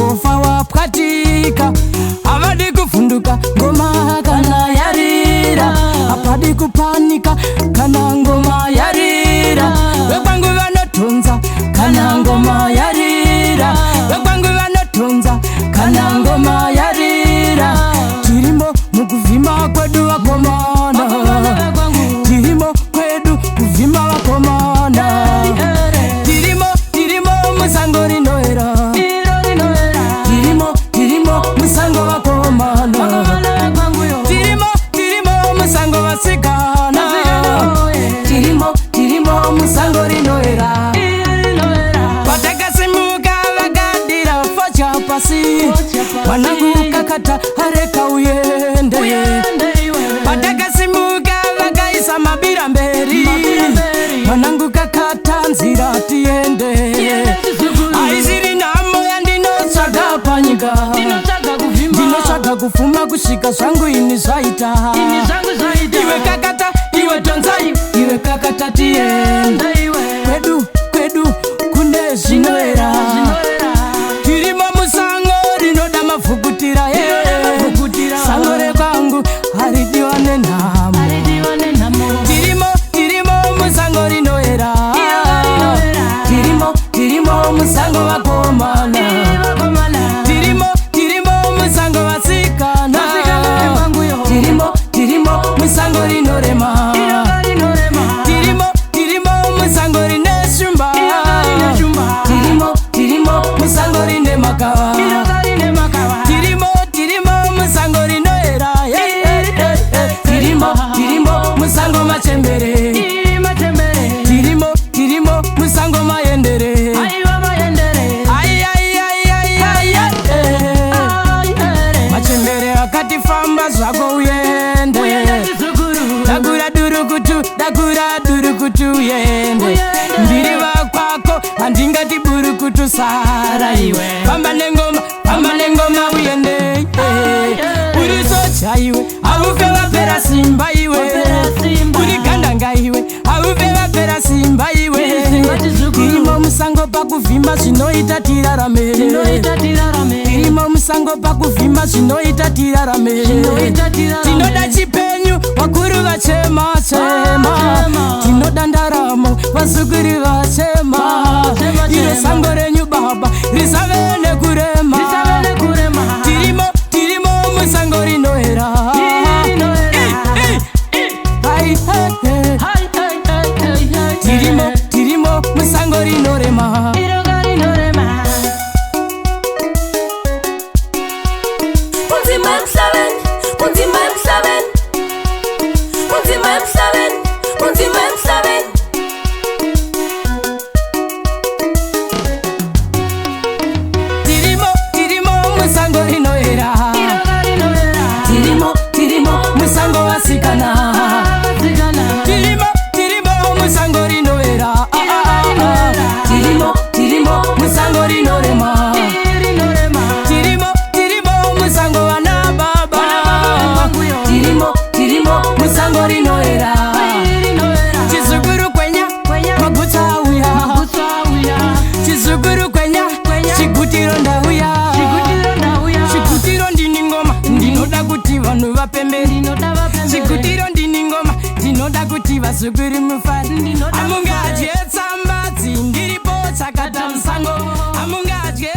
haumbofa wapwatika. Havadi kuvhunduka ngoma kana yarira, hapadi kupanika kana ngoma yarira. Vekwangu vanotonza kana ngoma yarira, vekwangu vanotonza kana ngoma yarira. Tirimo mukuvhima kwedu vakomana, tirimo kwedu kuvhima vakomana, tirimo tirimo musango rinoera, tirimo tirimo musango vakomana, tirimo tirimo musango vasikana, tirimo tirimo musango rinoera. Patakasimuka vakadira focha pasi, mwanangu kakata areka uende. Patakasimuka vakaisa mabira mberi, mwanangu kakata nzira tiende. Haisiri nhamo yandinotsvaga panyika, ndinotsvaga kupfuma kusvika zvangu ini zvaita. Iwe kakata, iwe tonzai, iwe kakata tiende. Kwedu kwedu kune zvinoera, tirimo musango rinoda mavhukutira, sango rekwangu haridiwa nenhamo. Tirimo tirimo musango rinoera, tirimo tirimo musango vakomana, tirimo tirimo musango vasikana, tirimo tirimo musango rinorema, tirimo tirimo musango rine shumba, tirimo tirimo musango rine makava, tirimo tirimo musango rinoera, tirimo tirimo musango machembere, tirimo tirimo musango maendere. Ai, ai, ai, ai, ai, ai, eh. Machembere akati famba zvako uende, dakura durukutu, dakura durukutu uende, ndiri vakwako handingati burukutu sara iwe, famba nengoma, famba nengoma uende, eh. Uri soja iwe haufe wapera simba iwe, uri gandanga iwe haufe wapera simba iwe. Tirimo musango pakuvhima zvinoita tirarame, tirimo musango pakuvhima zvinoita tirarame. Tinoda chipenyu vakuru vachema chema, tinoda ndaramo vazukuru vachema. Iro sango renyu baba risave nekurema, tirimo tirimo musango rinoera. Ai, ai, ai. Tirimo tirimo musango rinorema. Kunzima emhlabeni, kunzima emhlabeni, kunzima emhlabeni, kunzima emhlabeni. Tirimo tirimo musango rinoera, tirimo tirimo musango vasikana, tirimo tirimo musango rinoera, tirimo tirimo musango rinorema, tirimo tirimo musango vana baba, tirimo tirimo musango rinoera. Chizukuru kwenya magutsa auya, chizukuru kwenya chigutiro ndauya, chigutiro ndini ngoma ndinoda kuti vanhu vapembere, chigutiro ndini ngoma ndinoda kuti vazukuru mufare. Hamungadye tsambatsi ndiripo chakata musango, hamungadye